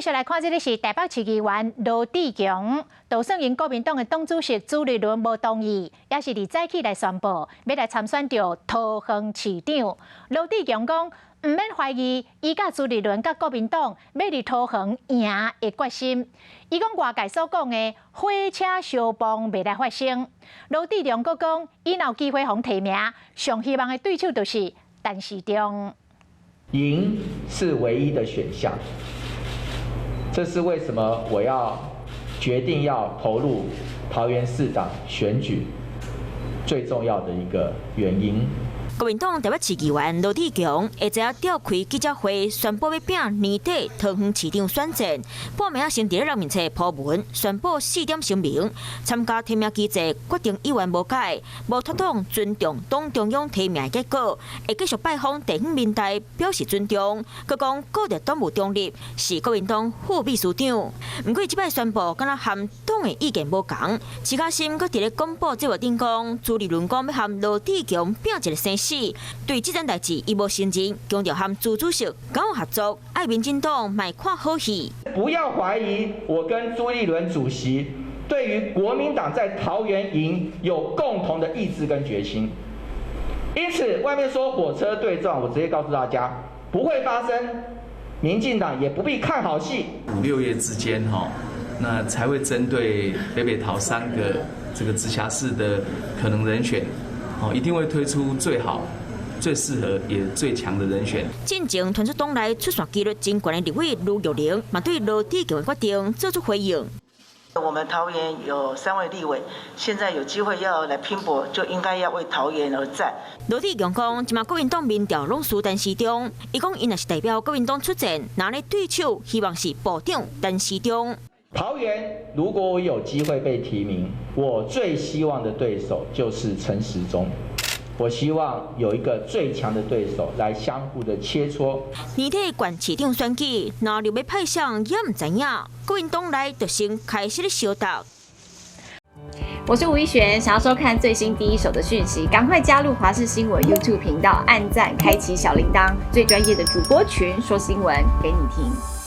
續來看，這个是台北市議員羅智強，當選𪜶國民黨的黨主席朱立倫無同意，也是佇早起來宣布欲來參選著桃園市長。羅智強講，毋免懷疑伊佮朱立倫佮國民黨欲佇桃園贏的決心。伊講外界所講的火車相碰袂來發生。羅智強閣講，伊若有機會予提名，上希望的對手就是陳時中。贏是唯一的選項。這是為什麼我要決定要投入桃園市長選舉最重要的一個原因。國民黨台北市議員羅智強下晝召開記者會，宣布欲拚年底桃園市長選戰。半暝仔先佇咧人面冊鋪文，宣布四點聲明。參加提名機制決定議員無改，無脫黨尊重黨中央提名結果，會繼續拜訪地方民代，表示尊重。閣講顧著黨務中立，是國民黨副秘書長。毋過這擺宣布，敢若和黨的意見無仝。徐嘉欣閣佇咧廣播節目頂講，朱立倫講欲和羅智強拚一个生死，對這件代誌伊無承認，強調和朱主席敢有合作，愛民進黨莫看好戲。不要懷疑我跟朱立倫主席對於國民黨在桃園贏有共同的意志跟決心。因此，外面說火車對撞，我直接告訴大家不會發生。民進黨也不必看好戲。五六月之間，哈，那才會針對北北桃三個這個直轄市的可能人選。一定會推出最好、最適合也最強的人選。進前傳出黨內出線機率真懸的立委盧玉玲，嘛對羅智強的決定做出回應。我們桃園有三位立委，現在有機會要來拼搏，就應該要為桃園而戰。羅智強講，這馬國民黨民調攏輸陳時中，伊講伊若是代表國民黨出戰，若咧對手希望是部長陳時中。桃園如果我有機會被提名，我最希望的對手就是陳時中。我希望有一個最強的對手來相互的切磋。年底縣市長選舉，若立委派誰也毋知影，國民黨內就先開始咧相鬥。我是吳一璇，想要收看最新第一手的訊息，趕快加入華視新聞 YouTube 頻道，按讚，開啟小鈴鐺，最專業的主播群說新聞給你聽。